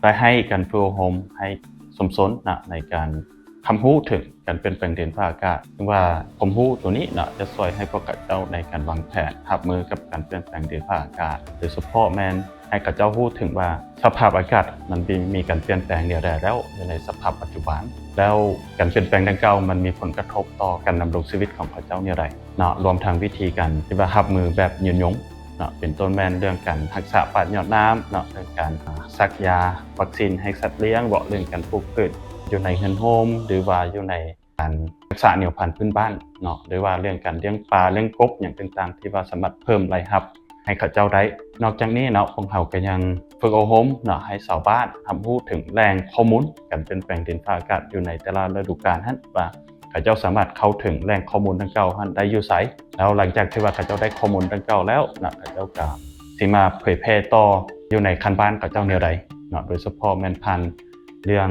ໄດ້ໃຫ້ການຝຶກອົບຮົມໃຫ້ຊຸມຊົນນະ ໃນການຮັບຮູ້ເຖິງການປ່ຽນແປງດິນຟ້າອາກາດ, ເຊິ່ງວ່າຄວາມຮູ້ໂຕນີ້ເນາະ ຈະຊ່ວຍໃຫ້ພວກເຂົາເຈົ້າໃນການວາງແຜນຮັບມືກັບການປ່ຽນແປງດິນຟ້າອາກາດ, ໂດຍສະເພາະແມ່ນໃຫ້ເຂົາເຈົ້າຮູ້ເຖິງວ່າສະພາບອາກາດມັນມີ ມີການປ່ຽນແປງແນວໃດແລ້ວ ຢູ່ໃນສະພາບປັດຈຸບັນ, ແລ້ວການປ່ຽນແປງດັ່ງກ່າວມັນມີຜົນກະທົບຕໍ່ການດຳລົງຊີວິດຂອງເຂົາເຈົ້າແນວໃດເນາະ, ລວມທັງວິທີການທີ່ວ່າຮັບມືແບບຍືນຍົງ ເນາະ ເປັນຕົ້ນແມ່ນເລື່ອງການຮັກສາປ່າຍອດນ້ຳເນາະ, ເລື່ອງການສັກຢາວັກຊີນໃຫ້ສັດລ້ຽງເບາະ, ເລື່ອງການປູກພືດຢູ່ໃນເຮືອນໂຮມ ຫຼືວ່າຢູ່ໃນການຮັກສາແນວພັນພື້ນບ້ານເນາະ, ຫຼືວ່າເລື່ອງການລ້ຽງປາລ້ຽງກົບຫຍັງຕ່າງໆ ທີ່ວ່າສາມາດເພີ່ມລາຍຮັບໃຫ້ເຂົາເຈົ້າໄດ້. ນອກຈາກນີ້ເນາະ ພວກເຮົາກໍຍັງຝຶກອົບຮົມເນາະ ໃຫ້ຊາວບ້ານຮັບຮູ້ເຖິງແຫຼ່ງຂໍ້ມູນການປ່ຽນແປງດິນຟ້າອາກາດຢູ່ໃນແຕ່ລະລະດູການຫັ້ນ ວ່າ ເຂົາເຈົ້າສາມາດເຂົ້າເຖິງແຫຼ່ງຂໍ້ມູນດັ່ງກ່າວຫັ້ນໄດ້ຢູ່ໃສ, ແລ້ວຫຼັງຈາກທີ່ວ່າເຂົາເຈົ້າໄດ້ຂໍ້ມູນດັ່ງກ່າວແລ້ວນະ ເຂົາເຈົ້າກໍຊິມາເຜີຍແຜ່ຕໍ່ຢູ່ໃນຂັ້ນບ້ານເຂົາເຈົ້າແນວໃດເນາະ, ໂດຍສະເພາະແມ່ນຜ່ານເລື່ອງ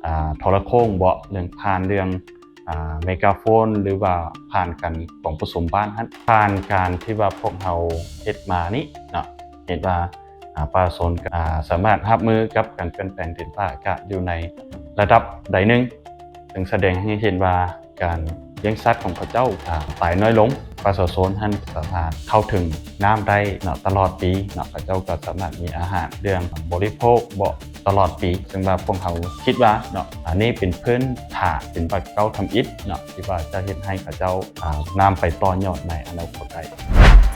ອ່າ ໂທລະໂຄ່ງເບາະ, ເລື່ອງ ຜ່ານເລື່ອງ ອ່າ ເມກາໂຟນ ຫຼືວ່າຜ່ານການກອງປະຊຸມບ້ານຫັ້ນ, ຜ່ານການທີ່ວ່າພວກເຮົາເຮັດມານີ້ເນາະ, ເຫັນວ່າ ອາ ປະຊາຊົນ ອາ ສາມາດຮັບມືກັບການປ່ຽນແປງດິນຟ້າອາກາດຢູ່ໃນລະດັບໃດໜຶ່ງ, ເຊິ່ງສະແດງໃຫ້ເຫັນວ່າການລ້ຽງສັດຂອງເຂົາເຈົ້າ ອາ ຕາຍນ້ອຍລົງ. ປະຊາຊົນຫັ້ນສາມາດເຂົ້າເຖິງນ້ຳໄດ້ເນາະ ຕະຫຼອດປີເນາະ, ເຂົາເຈົ້າກໍສາມາດມີອາຫານເລື່ອງບໍລິໂພກເບາະຕະຫຼອດປີ, ເຊິ່ງວ່າພວກເຮົາຄິດວ່າເນາະ ອັນນີ້ເປັນພື້ນຖານ ເປັນບາດກ້າວທຳອິດເນາະ ທີ່ວ່າຈະເຮັດໃຫ້ເຂົາເຈົ້າ ອາ ນຳໄປຕໍ່ຍອດໃນອະນາຄົດໄດ້.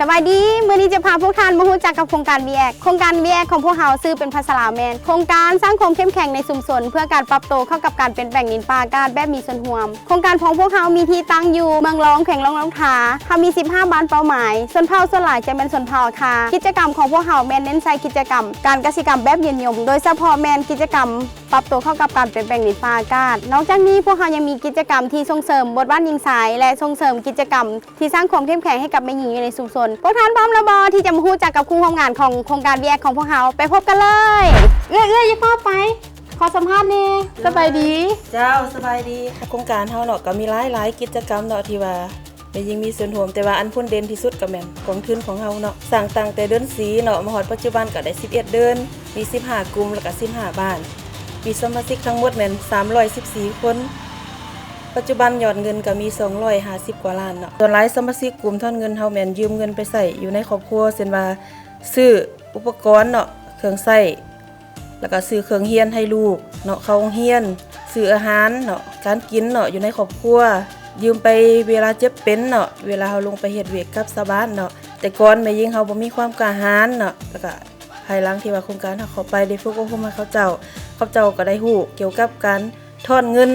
ສະບາຍດີ, ມື້ນີ້ຈະພາພວກທ່ານມາຮູ້ຈັກກັບໂຄງການ ວີແອັກ. ໂຄງການ ວີແອັກ ຂອງພວກເຮົາຊື່ເປັນພາສາລາວແມ່ນ ໂຄງການສ້າງຄວາມເຂັ້ມແຂງໃນຊຸມຊົນ ເພື່ອການປັບໂຕເຂົ້າກັບການປ່ຽນແປງດິນຟ້າອາກາດແບບມີສ່ວນຮ່ວມ. ໂຄງການຂອງພວກເຮົາມີທີ່ຕັ້ງຢູ່ເມືອງລອງ ແຂວງຫຼວງນ້ຳທາ. ເຮົາມີສິບຫ້າບ້ານເປົ້າໝາຍ, ຊົນເຜົ່າສ່ວນຫຼາຍຈະແມ່ນຊົນເຜົ່າອາຄາ. ກິດຈະກຳຂອງພວກເຮົາແມ່ນເນັ້ນໃສ່ກິດຈະກຳການກະສິກຳແບບຍືນຍົງ, ໂດຍສະເພາະແມ່ນກິດຈະກຳ ປັບໂຕເຂົ້າກັບການປ່ຽນແປງດິນຟ້າອາກາດ. ນອກຈາກນີ້ ພວກເຮົາຍັງມີກິດຈະກຳທີ່ສົ່ງເສີມບົດບາດຍິງຊາຍ ແລະ ສົ່ງເສີມກິດຈະກຳທີ່ສ້າງຄວາມເຂັ້ມແຂງໃຫ້ກັບແມ່ຍິງຢູ່ໃນຊຸມຊົນ. ພວກທ່ານພ້ອມແລ້ວບໍ່ ທີ່ຈະມາຮູ້ຈັກກັບຄູ່ຮ່ວມງານຂອງໂຄງການ ວີແອັກ ຂອງພວກເຮົາ? ໄປພົບກັນເລີຍ. ເອື້ອຍ ເອື້ອຍ ຢ່າຟ້າວໄປ, ຂໍສຳພາດແດ່. ສະບາຍດີ. ເຈົ້າ, ສະບາຍດີ. ໂຄງການເຮົາເນາະ ກໍມີຫຼາຍໆກິດຈະກຳເນາະ ທີ່ວ່າ ແມ່ຍິງມີສ່ວນຮ່ວມ, ແຕ່ວ່າອັນພົ້ນເດັ່ນທີ່ສຸດກໍແມ່ນກອງທຶນຂອງເຮົາເນາະ, ສ້າງຕັ້ງແຕ່ເດືອນສີ່ເນາະ ມາຮອດປັດຈຸບັນກໍໄດ້ສິບເອັດເດືອນ, ມີສິບຫ້າກຸ່ມ ແລ້ວກໍສິບຫ້າບ້ານ, ມີສະມາຊິກທັງໝົດແມ່ນສາມຮ້ອຍສິບສີ່ຄົນ, ປັດຈຸບັນຍອດເງິນກໍມີສອງຮ້ອຍຫ້າສິບກວ່າລ້ານເນາະ. ສ່ວນຫຼາຍສະມາຊິກກຸ່ມທອນເງິນເຮົາແມ່ນຢືມເງິນໄປໃຊ້ຢູ່ໃນຄອບຄົວ, ເຊັ່ນວ່າ ຊື້ອຸປະກອນເນາະ, ເຄື່ອງໃຊ້ ແລ້ວກໍຊື້ເຄື່ອງຮຽນໃຫ້ລູກເນາະ ເຂົ້າໂຮງຮຽນ, ຊື້ອາຫານເນາະ ການກິນເນາະ ຢູ່ໃນຄອບຄົວ, ຢືມໄປເວລາເຈັບເປັນເນາະ ເວລາເຮົາລົງໄປເຮັດວຽກກັບຊາວບ້ານເນາະ. ແຕ່ກ່ອນແມ່ຍິງເຮົາບໍ່ມີຄວາມກ້າຫານເນາະ, ແລ້ວກໍພາຍຫຼັງທີ່ວ່າໂຄງການເຮົາເຂົ້າໄປ ໄດ້ຝຶກອົບຮົມໃຫ້ເຂົາເຈົ້າ, ເຂົາເຈົ້າກໍໄດ້ຮູ້ກ່ຽວກັບການ ຖອນເງິນ,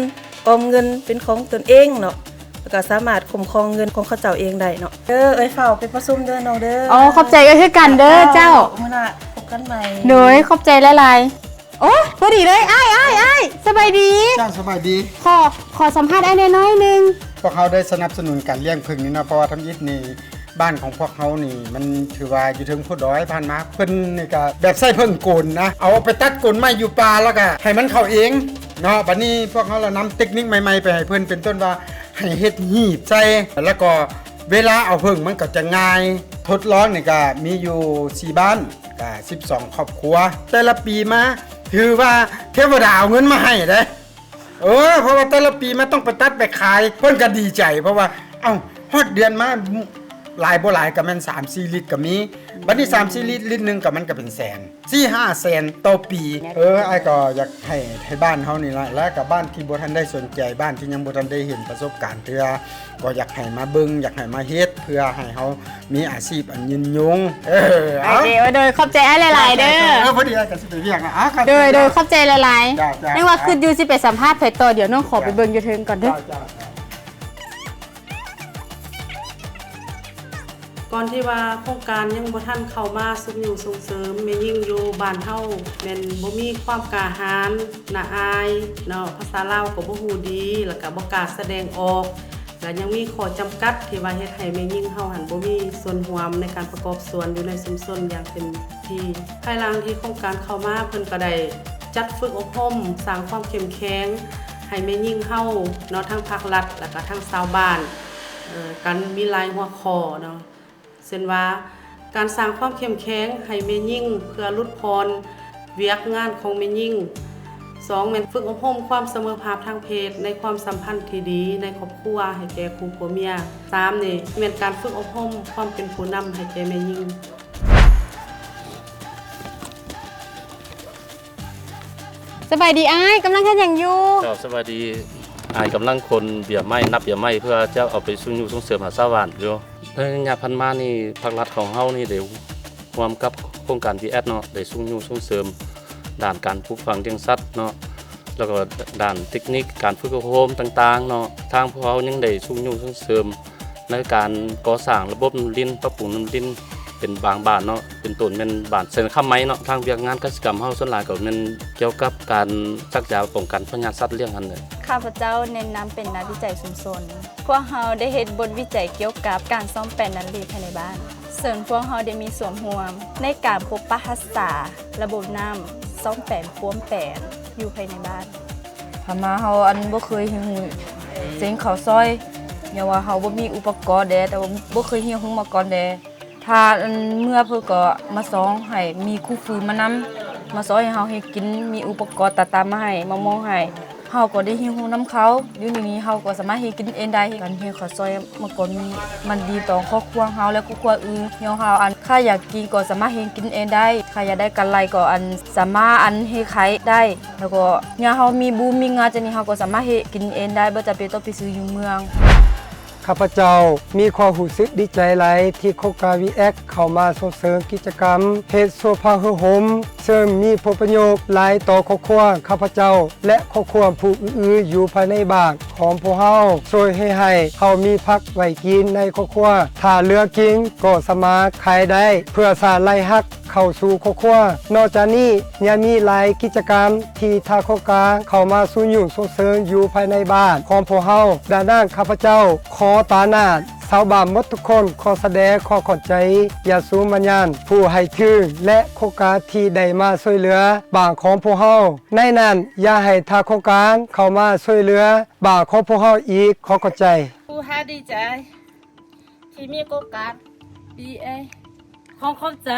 ອອມເງິນເປັນຂອງຕົນເອງເນາະ, ແລ້ວກໍສາມາດຄຸ້ມຄອງເງິນຂອງເຂົາເຈົ້າເອງໄດ້ເນາະ. ເດີ ເອື້ອຍ ຟ້າວໄປປະຊຸມເດີນ້ອງເດີ. ອໍ ຂອບໃຈເອື້ອຍຄືກັນເດີເຈົ້າ. ມື້ໜ້າພົບກັນໃໝ່. ໂດຍ ຂອບໃຈຫຼາຍໆ. ໂອ້ ພໍດີເລີຍ ອ້າຍ ອ້າຍ ອ້າຍ ສະບາຍດີ. ເຈົ້າ ສະບາຍດີ. ຂໍ ຂໍສຳພາດອ້າຍແດ່ໜ້ອຍໜຶ່ງ. ພວກເຮົາໄດ້ສະໜັບສະໜູນການລ້ຽງເຜິ້ງນີ້ເນາະ, ເພາະວ່າທຳອິດນີ້ ບ້ານຂອງພວກເຮົານີ້ມັນຖືວ່າຢູ່ເທິງພູດອຍ, ຜ່ານມາເພິ່ນນີ້ກະແບບໃຊ້ເຜິ້ງໂກນນະ, ເອົາໄປຕັດໂກນໄມ້ຢູ່ປ່າ ແລ້ວກະໃຫ້ມັນເຂົ້າເອງເນາະ. ບັດນີ້ພວກເຮົາລະນຳເຕັກນິກໃໝ່ໆໄປໃຫ້ເພິ່ນ, ເປັນຕົ້ນວ່າໃຫ້ເຮັດຮີບໃສ່, ແລ້ວກໍເວລາເອົາເຜິ້ງມັນກໍຈະງ່າຍ. ທົດລອງນີ້ກະມີຢູ່ສີ່ບ້ານ, ກະສິບສອງຄອບຄົວ. ແຕ່ລະປີມາຖືວ່າເທວະດາເອົາເງິນມາໃຫ້ເດ້. ເອີ ເພາະວ່າແຕ່ລະປີມັນຕ້ອງໄປຕັດໄປຂາຍ, ເພິ່ນກໍດີໃຈ ເພາະວ່າ ເອົ້າ ຮອດເດືອນມາ ຫຼາຍບໍ່ຫຼາຍກໍແມ່ນສາມສີ່ລິດກໍມີ. ບັດນີ້ສາມສີ່ລິດ ລິດໜຶ່ງກໍມັນກໍເປັນແສນ ສີ່ຫ້າແສນຕໍ່ປີ. ເອີ ອ້າຍກໍຢາກໃຫ້ໄທບ້ານເຮົານີ້ລະ ແລະກໍບ້ານທີ່ບໍ່ທັນໄດ້ສົນໃຈ, ບ້ານທີ່ຍັງບໍ່ທັນໄດ້ເຫັນປະສົບການເທື່ອ, ກໍຢາກໃຫ້ມາເບິ່ງ, ຢາກໃຫ້ມາເຮັດ ເພື່ອໃຫ້ເຮົາ ມີອາຊີບອັນຍືນຍົງ. ເອີ ໂອເຄ ເອົາ ໂດຍ ຂອບໃຈອ້າຍຫຼາຍໆເດີ. ເອີ ພໍດີອ້າຍກໍຊິໄປວຽກນະ. ໂດຍ ໂດຍ ຂອບໃຈຫຼາຍໆ. ຍັງວ່າຄິດຢູ່ຊິໄປສຳພາດໃຜຕໍ່, ດຽວນ້ອງຂໍໄປເບິ່ງຢູ່ເທິງກ່ອນເດີ. ກ່ອນທີ່ວ່າໂຄງການຍັງບໍ່ທັນເຂົ້າມາຊຸກຍູ້ສົ່ງເສີມ, ແມ່ຍິງຢູ່ບ້ານເຮົາແມ່ນບໍ່ມີຄວາມກ້າຫານ, ໜ້າອາຍເນາະ, ພາສາລາວກໍບໍ່ຮູ້ດີ, ແລ້ວກໍບໍ່ກ້າສະແດງອອກ. ແລະ ຍັງມີຂໍ້ຈຳກັດທີ່ວ່າເຮັດໃຫ້ແມ່ຍິງເຮົາຫັ້ນບໍ່ມີສ່ວນຮ່ວມໃນການປະກອບສ່ວນຢູ່ໃນຊຸມຊົນຢ່າງເຕັມທີ່. ພາຍຫຼັງທີ່ໂຄງການເຂົ້າມາ, ເພິ່ນກໍໄດ້ຈັດຝຶກອົບຮົມສ້າງຄວາມເຂັ້ມແຂງໃຫ້ແມ່ຍິງເຮົາເນາະ, ທັງພາກລັດ ແລ້ວກໍທັງຊາວບ້ານ, ເອີ, ກັນມີຫຼາຍຫົວຂໍ້ເນາະ. ເຊັ່ນວ່າ ການສ້າງຄວາມເຂັ້ມແຂງໃຫ້ແມ່ຍິງເພື່ອຫຼຸດຜ່ອນ ວຽກງານຂອງແມ່ຍິງ. ສອງ ແມ່ນຝຶກອົບຮົມຄວາມສະເໝີພາບທາງເພດໃນຄວາມສຳພັນທີ່ດີໃນຄອບຄົວໃຫ້ແກ່ຄູ່ຜົວເມຍ. ສາມ ນີ້ແມ່ນການຝຶກອົບຮົມຄວາມເປັນຜູ້ນຳໃຫ້ແກ່ແມ່ຍິງ. ສະບາຍດີອ້າຍ, ກຳລັງເຮັດຫຍັງຢູ່? ເຈົ້າ, ສະບາຍດີ. ອ້າຍກຳລັງຂົນເບ້ຍໄມ້, ນັບເບ້ຍໄມ້ ເພື່ອຈະເອົາໄປຊຸກຍູ້ສົ່ງເສີມຫາຊາວບ້ານຢູ່. ໃນໄລຍະຜ່ານມານີ້ ພາກລັດຂອງເຮົານີ້ໄດ້ຮ່ວມກັບໂຄງການ ບີເອັດ ເນາະ ໄດ້ຊຸກຍູ້ສົ່ງເສີມດ້ານການປູກຝັງລ້ຽງສັດເນາະ ແລ້ວກໍດ້ານເຕັກນິກການຝຶກອົບຮົມຕ່າງໆເນາະ. ທາງພວກເຮົາຍັງໄດ້ຊຸກຍູ້ສົ່ງເສີມໃນການກໍ່ສ້າງລະບົບນ້ຳລິນ, ປັບປຸງນ້ຳລິນເປັນບາງບ້ານເນາະ, ເປັນຕົ້ນແມ່ນບ້ານເຊນຄຳໄມເນາະ. ທາງວຽກງານກະສິກຳເຮົາສ່ວນຫຼາຍກໍແມ່ນກ່ຽວກັບການສັກຢາປ້ອງກັນພະຍາດສັດລ້ຽງຫັ້ນແຫຼະ. ຂ້າພະເຈົ້າແນະນຳເປັນນັກວິໄຈຊຸມຊົນ. ພວກເຮົາໄດ້ເຮັດບົດວິໄຈກ່ຽວກັບການສ້ອມແປງນ້ຳລີພາຍໃນບ້ານ, ເຊິ່ງພວກເຮົາໄດ້ມີສ່ວນຮ່ວມໃນການປົກປັກຮັກສາລະບົບນ້ຳ, ສ້ອມແປງປ້ວມແປງຢູ່ພາຍໃນບ້ານ. ຜ່ານມາເຮົາ ອັນ ບໍ່ເຄີຍຮູ້ເຊິ່ງເຂົ້າຊ່ອຍ, ຍ້ອນວ່າເຮົາບໍ່ມີອຸປະກອນເດ້, ແຕ່ວ່າບໍ່ເຄີຍຮູ້ມາກ່ອນເດ້. ຖ້າ ອັນ ເມື່ອເພິ່ນກໍມາສອນໃຫ້, ມີຄູຝຶກມານຳ, ມາສອນໃຫ້ເຮົາເຮັດກິນ, ມີອຸປະກອນຕ່າງໆມາໃຫ້, ມາມອບໃຫ້. ເຮົາກໍໄດ້ຮຽນຮູ້ນຳເຂົາ. ດຽວນີ້ເຮົາກໍສາມາດເຮັດກິນເອງໄດ້. ການຮຽນເຂົ້າຊ່ອຍມັນກໍມີ, ມັນດີຕໍ່ຄອບຄົວເຮົາ ແລະ ຄອບຄົວອື່ນ. ຍ້ອນເຮົາ ອັນ ຖ້າຢາກກິນກໍສາມາດເຮັດກິນເອງໄດ້, ຖ້າຢາກໄດ້ກຳໄລກໍ ອັນ ສາມາດ ອັນ ເຮັດຂາຍໄດ້. ແລ້ວກໍຍາມເຮົາມີບຸນມີງານຈັ່ງນີ້ ເຮົາກໍສາມາດເຮັດກິນເອງໄດ້, ບໍ່ຈຳເປັນຕ້ອງໄປຊື້ຢູ່ເມືອງ. ຂ້າພະເຈົ້າມີຄວາມຮູ້ສຶກດີໃຈຫຼາຍທີ່ໂຄງການ ວີເອັດ ເຂົ້າມາສົ່ງເສີມກິດຈະກຳເຮັດໂຊພາເຮືອໂຮມ, ເຊິ່ງມີຜົນປະໂຫຍດຫຼາຍຕໍ່ຄອບຄົວຂ້າພະເຈົ້າ ແລະ ຄອບຄົວຜູ້ອື່ນໆຢູ່ພາຍໃນບ້ານຂອງພວກເຮົາ, ຊ່ວຍເຮັດໃຫ້ເຮົາມີຜັກໄວ້ກິນໃນຄອບຄົວ. ຖ້າເຫຼືອກິນກໍສາມາດຂາຍໄດ້ ເພື່ອສ້າງລາຍຮັບເຂົ້າສູ່ຄອບຄົວ. ນອກຈາກນີ້ຍັງມີຫຼາຍກິດຈະກຳທີ່ທາງໂຄງການເຂົ້າມາຊຸກຍູ້ສົ່ງເສີມຢູ່ພາຍໃນບ້ານຂອງພວກເຮົາ. ດັ່ງນັ້ນ ຂ້າພະເຈົ້າຂໍຕາໜ້າຊາວບ້ານໝົດທຸກຄົນ ຂໍສະແດງຄວາມຂອບໃຈຢ່າງສູງມາຍັງຜູ້ໃຫ້ທຶນ ແລະ ໂຄງການທີ່ໄດ້ມາຊ່ວຍເຫຼືອບ້ານຂອງພວກເຮົາ. ໃນນັ້ນຢາກໃຫ້ທາງໂຄງການເຂົ້າມາຊ່ວຍເຫຼືອບ້ານຂອງພວກເຮົາອີກ. ຂໍຂອບໃຈ. ຜູ້ໃຫ້ດີໃຈ ທີ່ມີໂອກາດ ບີເອ ຂໍຂອບໃຈ.